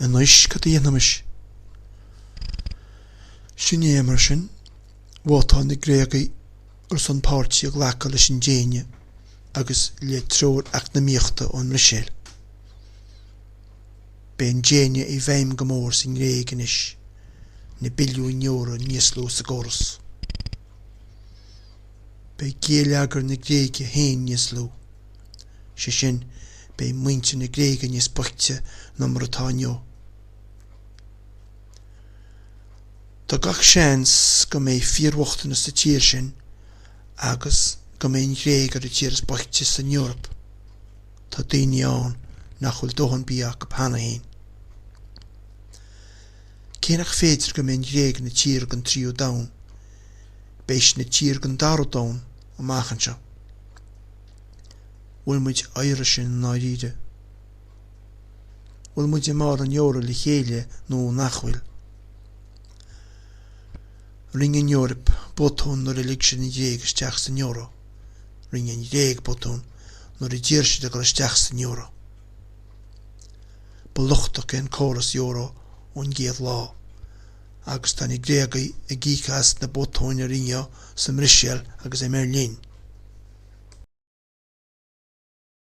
Anois cad a dhéanfaimis? Sin é mar sin. Vótáil na Gréagaigh ar son páirtí a ghlacadh leis an déine agus le treoir eacnamaíochta ón mBruiséil. Beidh an déine i bhfeidhm go mór sa nGréig anois, na billiúin euro níos lú sa gcóras. Beidh géilleagar na Gréige féin níos lú. Sé sin, beidh muintir na Gréige níos boichte ná mar atá inniu. Tá gach seans go mbeidh fíorbhochtanas sa tír sin agus go mbeidh an Ghréig ar an tír is boichte san Eoraip. Tá daoine ann nach bhfuil dóthain bia acu cheana féin. Cé nach féidir go mbeidh an Ghréig ina tír den tríú domhan, beidh sí ina tír den dara domhan amach anseo. Bhfuil muid á iarraidh sin i ndáiríre? Bhfuil muid i mbarr an euro le chéile nó nach bhfuil? Rinne an Eoraip botún nuair a lig siad an Ghréig isteach san euro. Rinne an Ghréig botún nuair a d'iarr siad a dhul isteach san euro. Ba lochtach é an córas euro ón gcéad lá agus tá na Gréagaigh ag íoc as na botúin a rinneadh sa mBruiséil agus i mBeirlín.